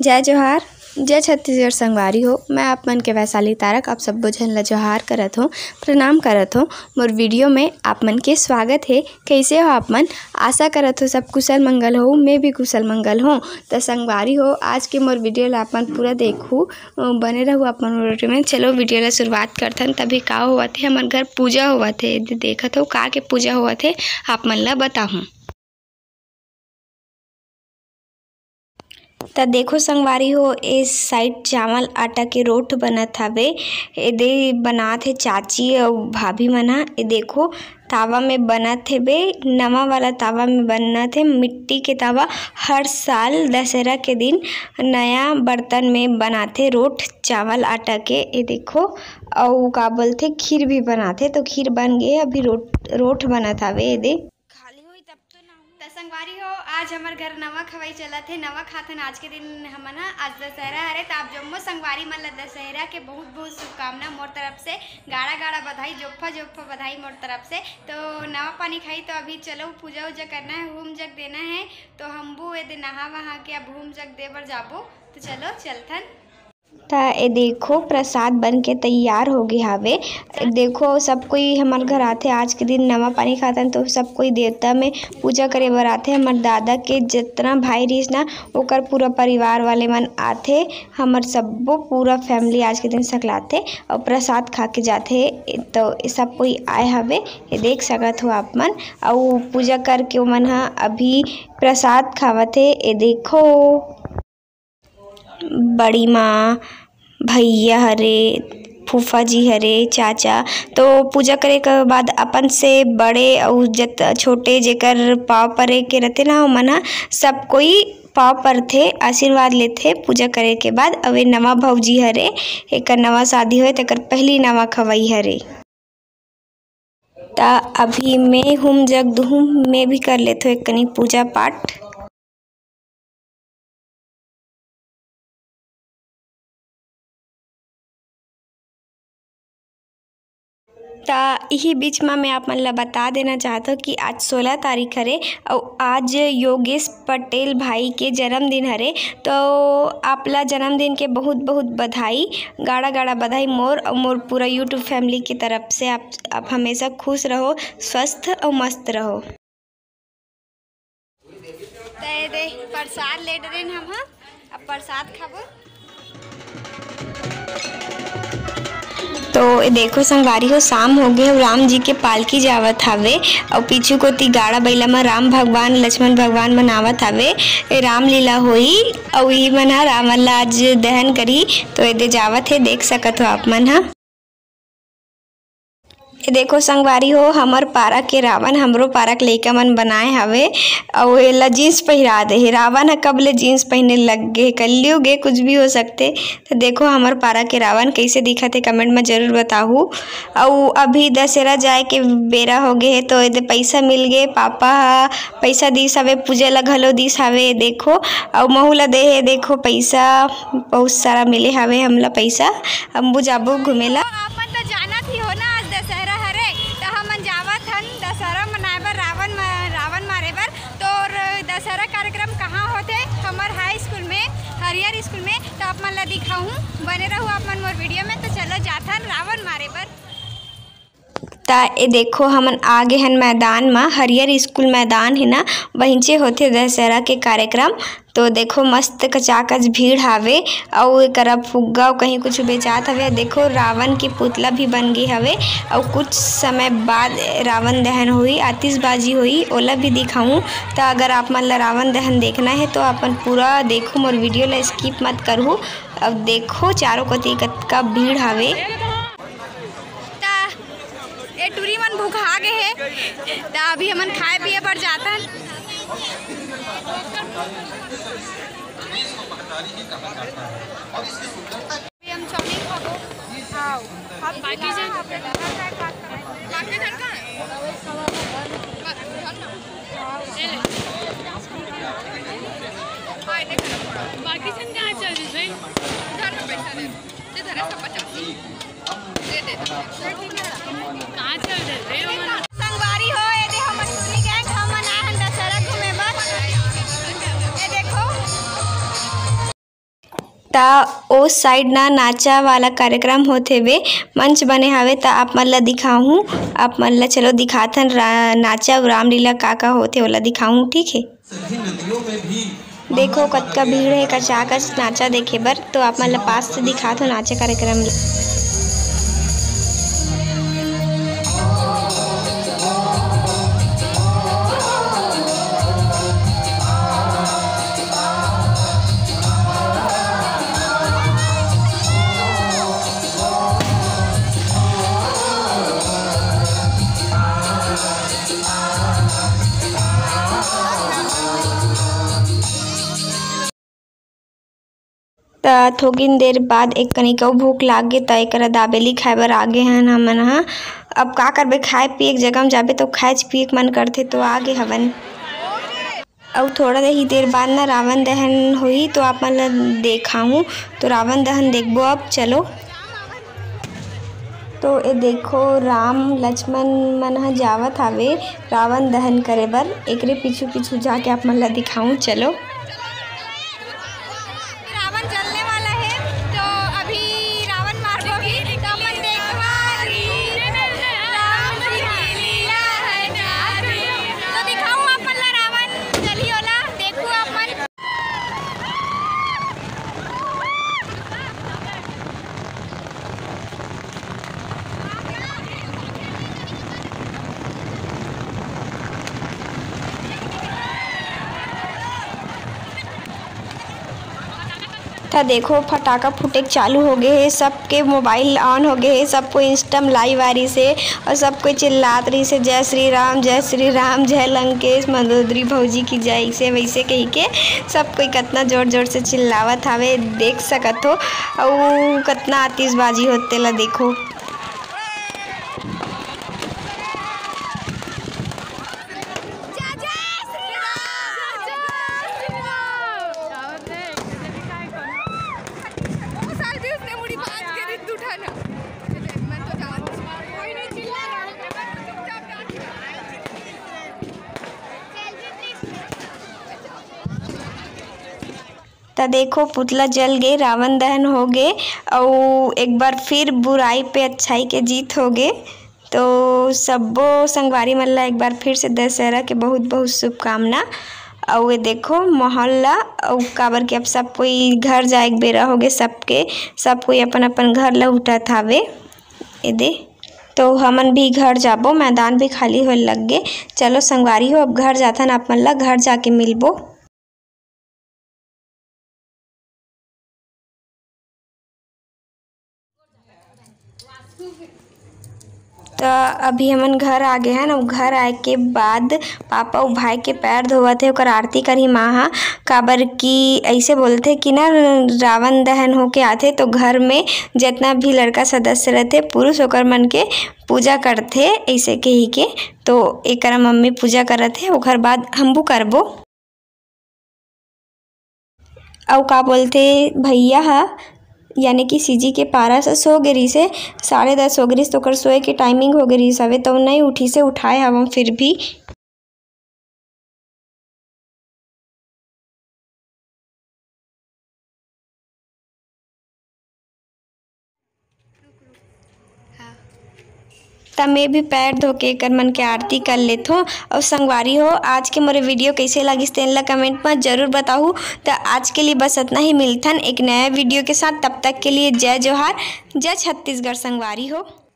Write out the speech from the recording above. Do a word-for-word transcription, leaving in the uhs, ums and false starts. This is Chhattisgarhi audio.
जय जोहार, जय छत्तीसगढ़ संगवारी हो। मैं आप मन के वैशाली तारक, आप सब्बो झन ला जोहार करत हों, प्रणाम करत हों। मोर video में आप मन के स्वागत हे। कइसे हो आप मन? आशा करत हों सब कुशल मंगल हो, मैं भी कुशल मंगल हों। त संगवारी हो, आज के मोर video ला आप मन पूरा देखहू, अ, बने रहू आप मन मोर video में। चलो video ला शुरुआत करथन। तभी का होवत हे, हमर घर पूजा होवत हे। दे-, देखत हो का के पूजा होवत हे, आप मन ला बताहूँ। त देखो संगवारी हो, ए side चावल आटा के रोट बनत हवे। एदे बनात हे चाची अउ भाभी मन ह। ए देखो, तावा में बनत हे बे, नवा वाला तावा में बनत हे, मिट्टी के तावा। हर साल दशहरा के दिन नया बर्तन में बनाथे रोट चावल आटा के। ए देखो, अउ का बोलथे, खीर भी बनाथे। तो खीर बन गे, अभी रोट, रोट बनत हवे एदे। खाली होई तब तो ना होई। त संगवारी हो, आज हमर घर नवा खवाई चलत हे, नवा खाथन आज के दिन हमन ह। आज दशहरा हरे, त आप जम्मो संगवारी मन ल दशहरा के बहुत बहुत शुभकामना मोर तरफ से, गाड़ा गाड़ा बधाई, जोप्फा जोप्फा बधाई मोर तरफ से। तो नवा पानी खाई, तो अभी चलो पूजा उजा करना है, हूम जग देना है, तो हमबो एदे नहा वहा के अब हूम जग दे बर जाबो। तो चलो चलथन। त ए देखो, प्रसाद बन के तैयार हो गे हावे। देखो, सब कोई हमर घर आथे, आज के दिन नवा पानी खाथन, तो सब कोई देवता में पूजा करे बर आथे। हमर दादा के जितना भाई रिहिस ना, ओकर पूरा परिवार वाले मन आथे। हमर सब्बो पूरा family आज के दिन सकलाथे अउ प्रसाद खा के जाथे। तो सब कोई आए हवे, ये देख सकत हो आप मन। अउ पूजा करके ओमन ह अभी प्रसाद खावत हे। ये देखो, बड़ी माँ, भैया हरे, फूफा जी हरे, चाचा। तो पूजा करे के बाद अपन से बड़े अउ जत-, छोटे जेकर पाँव परे के रथे ना, ओमन ह सब कोई पाँव परथे, आशीर्वाद लेथे पूजा करे के बाद। अउ ए नवा भौजी हरे, एकर नवा शादी होए, तेकर पहली नवा खवई हरे। त अभी मैं हूम जग दुहूँ, मैं भी कर लेथों एक कनी पूजा पाठ। त इही बीच म मैं आप मन ल बता देना चाहत हूँ कि आज सोलह तारीख हरे अउ आज योगेश पटेल भाई के जन्मदिन हरे। तो आप ला जन्मदिन के बहुत बहुत बधाई, गाड़ा गाड़ा बधाई मोर अउ मोर पूरा YouTube family की तरफ से। आप, आप हमेशा खुश रहो, स्वस्थ अउ मस्त रहो। त ए दे प्रसाद ले डरेन हम, हाँ, अब प्रसाद खाबो। तो ए देखो संगवारी हो, शाम हो गे अउ राम जी के पालकी जावत हावे अउ पीछू कोती गाड़ा बइला म राम भगवान, लक्ष्मण भगवान मन आवत हावे। ए रामलीला होई अउ इही मन ह रावण ला आज दहन करही। तो ए दे जावत हे, देख सकत हो आप मन ह। ए देखो संगवारी हो, हमर पारा के रावण हमरो पारा के लइका मन बनाए हवे अउ एला jeans पहिरा दे हे। रावण ह कब ले jeans पहिने लग गे हे, कलयुग ए, कुछ भी हो सकथे। तो देखो हमर पारा के रावण कइसे दिखत हे, comment म जरूर बताहू। अउ अभी दशहरा जाए के बेरा हो गे हे, तो एदे पइसा मिल गे, पापा ह पइसा दिस हवे, पूजा ला घलो दिस हवे। देखो, अउ महू ला दे हे, देखो पइसा बहुत सारा मिले हवे हमला पइसा। अम्बू जाबो घूमे ला। आप मन तो जानत ही हो ना, आज दशहरा हरे, त हमन जावत हन दशहरा मनाए बर रावण म-, रावण मारे बर। तो र-, दशहरा कार्यक्रम कहाँ होथे? हमर high school में, हरियर school में। तो आप मन ला दिखाहूँ, बने रहू आप मन मोर video में। तो चलो जाथन रावण मारे बर। त ए देखो, हमन आ गे हन मैदान म, हरियर school मैदान हे ना, वहींचे होथे दशहरा के कार्यक्रम। तो देखो, मस्त कचाकच भीड़ हावे, अउ एकरा फुग्गा अउ कहीं कुछ बेचात हवे। देखो, रावण के पुतला भी बन गे हवे, अउ कुछ समय बाद रावण दहन होही, आतिशबाजी होही, ओला भी दिखाहूँ। त अगर आप मन ला रावण दहन देखना हे, तो अपन पूरा देखो, मोर video ला skip मत करहू। अब देखो, चारों कोती कतका भीड़ हावे। त ए टूरी मन भुखा गे हे, त अभी हमन खाए पिए बर जाथन। अभी हम चाउमीन खाबो। हाँ, बाकी जन, बाकी जन कहाँ है? ले ले। बाकी जन कहाँ चल रही भाई? घर में पैसा दे। दे दे रे, सब पचास। दे दे। कहाँ चल रहे रे? संगवारी हो, ए दे हमर टूरी gang, हमन आए हन दशहरा घूमे बर। ए देखो। त ओ side ना नाचा वाला कार्यक्रम होत हेवे, मंच बने हावे, त आप मन ला दिखाहूँ। आप मन ला चलो दिखाथन रा-, नाचा अउ रामलीला का का होथे, ओला दिखाहूँ, ठीक हे? देखो कतका भीड़ हे कचाकच नाचा देखे बर, तो आप मन ला पास से दिखात हो नाचा कार्यक्रम ला। त थोकिन देर बाद एक कनिक अउ भूख लाग गे, त एकरा दाबेली खाए बर आगे हन हमन ह। अब का करबे, खाए पिए के जगह म जाबे तो खाए पिए के मन करथे, तो आगे हवन। अउ थोड़ा ही देर बाद ना रावण दहन होही, तो आप मन ल देखाहूँ। तो रावण दहन देखबो अब, चलो। तो ए देखो, राम लक्ष्मण मन ह जावत हावे रावण दहन करे बर। एकरे पीछू पीछू जाके आप मन ला दिखाऊं, चलो। रावण जलने वाला है, तो अभी रावण मारबो भी, तो अपन देखबो। राम जी की लीला है जादू। तो दिखाऊं आप मन ला रावण जली वाला, देखो आप मन। त देखो, फटाका फूटे के चालू हो गए हे, सबके मोबाइल on हो गए हे, सब कोई Insta म live आ रही से और सब कोई चिल्लात रही से, "जय श्री राम, जय श्री राम, जय लंकेश मंदोदरी भौजी की जय", ऐसे वैसे कही के सब कोई कितना जोर जोर से चिल्लावत हावे, देख सकत हो। अउ कितना आतिशबाजी होथे तेला देखो। त देखो, पुतला जल गे, रावण दहन हो गे, अउ एक बार फिर बुराई पे अच्छाई के जीत हो गे। तो सब्बो संगवारी मन ला एक बार फिर से दशहरा के बहुत बहुत शुभकामना। अउ ये देखो माहौल ला, अउ काबर के अब सब कोई घर जाए के बेरा हो गे सबके, सब कोई अपन अपन घर ला उठत हावे। ये दे, तो हमन भी घर जाबो, मैदान भी खाली होए लग गे। चलो संगवारी हो, अब घर जाथन, आप मन ला घर जाके मिलबो। त अभी हमन घर आ गे हन। अउ घर आए के बाद पापा अउ भाई के पैर धोवत हे, ओकर आरती करही माँ ह, काबर कि अइसे बोलथे कि ना, रावण दहन होके आथे तो घर में जितना भी लड़का सदस्य रहथे, पुरुष, ओकर मन के पूजा करथे, अइसे कही के। तो एकरा मम्मी पूजा करत हे, ओकर बाद हमबू करबो। अउ का बोलथे, भैया ह, यानी कि सीजी के पारा से सो गे रिहिस हे, साढ़े दस हो गे रिहिस, तो ओकर सोए के टाइमिंग हो गे रिहिस हवे, तो नइ उठिस हे, उठाए हवं फिर भी। त मैं भी पैर धो के एकर मन के आरती कर लेथों। अउ संगवारी हो, आज के मोरे वीडियो कइसे लागिस, तेन ला कमेंट म जरूर बताहू। त आज के लिए बस अतना ही, मिलथन एक नया वीडियो के साथ। तब तक के लिए जय जोहार, जय छत्तीसगढ़ संगवारी हो।